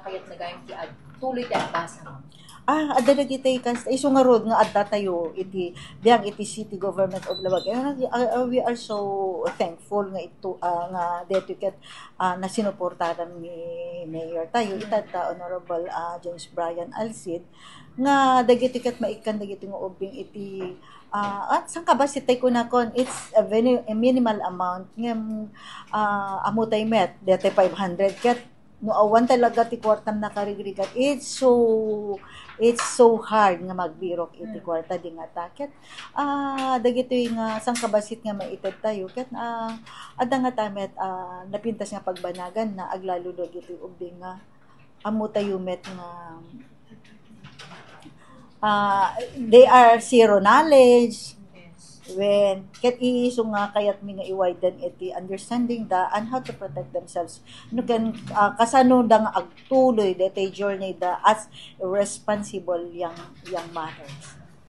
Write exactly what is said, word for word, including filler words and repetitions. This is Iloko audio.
Kayat na gayam ti ag-, tuloy ti agbasa, ma'am. Ah, adda dagiti kasta, isu ngarud nga adda tayo iti, biang iti City Government of Labuag. And, uh, uh, we are so thankful nga ito, ah, nga detoy ket, ah, nasinuportaran ni Mayor tayo, itatta Honorable, ah, James Brian Alcid, nga dagiti ket maikkan dagiti nga ubbing iti, ah, at sangkabassit tay kunakon, it's a very, a minimal amount ngem, ah, ammo tay met, detoy five hundred ket no awan talaga ti kuartam nakarigrigat, it's so, it's so hard nga magbirok iti Mm. kuarta di nga ta. Ket, ah, dagitoy nga sangkabassit nga maited tayo, ket, ah, adda nga ta met, ah, napintas nga pagbanagan na aglalo dagitoy ubbing nga ammo tayo met nga, ah, they are zero knowledge. Yes. Wen, ket iisu nga kayatmi nga i-widen iti understanding da and how to protect themselves. No ken, ah, kasano da nga agtuloy deti journey da as responsible young, young mothers.